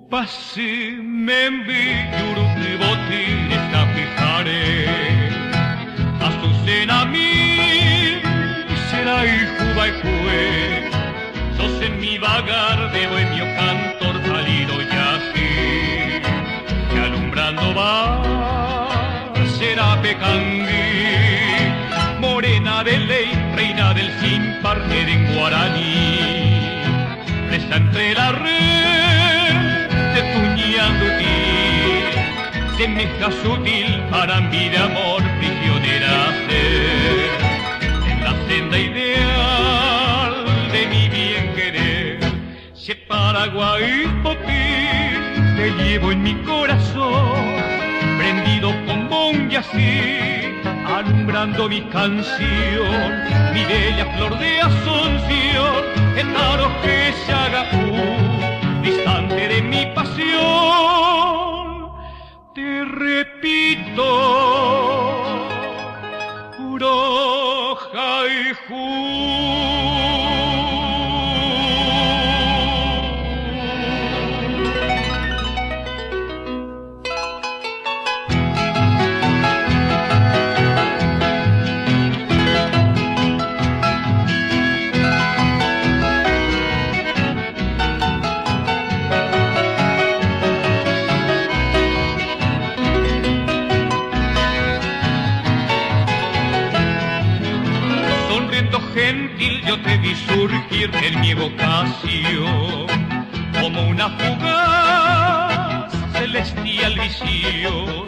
Tupãsy memby juru yvoty resapyhare, Azucenami che rayhu va'ekue, sos en mi vagar de bohemio cantor pálido y así, que alumbrando va che rape kangy, morena de ley, reina del sin par en guaraní, presa entre la red de tu ñandutí, semeja sutil para mí de amor prisionera ser, en la senda ideal de mi bien querer, che Paraguay potí, te llevo en mi corazón, prendido como un yací, alumbrando mi canción, mi bella flor de Asunción, en que se haga distante de mi pasión. Te repito, roja y Sonriendo gentil yo te vi surgir en mi evocación, como una fugaz celestial visión,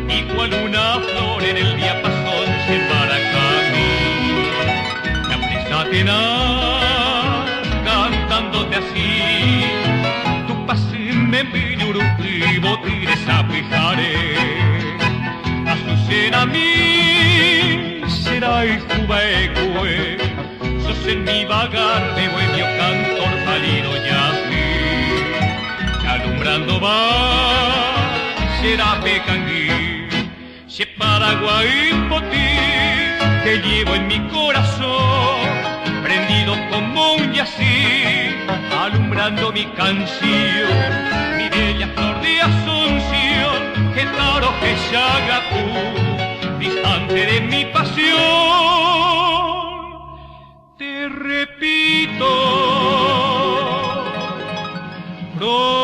igual una flor en el diapasón se embarca a mí. La prisa tenaz, cantándote así, tu pase me yuru sapijare, Azucena mi será y jubaecue, sos en mi vagar de bohemio cantor pálido y así, alumbrando va, será pecangui, se Paraguay potí, te llevo en mi corazón, prendido como un yací, alumbrando mi canción, mi bella flor de Asunción, que taro que tú, distante de mi pasión. Te repito, roja.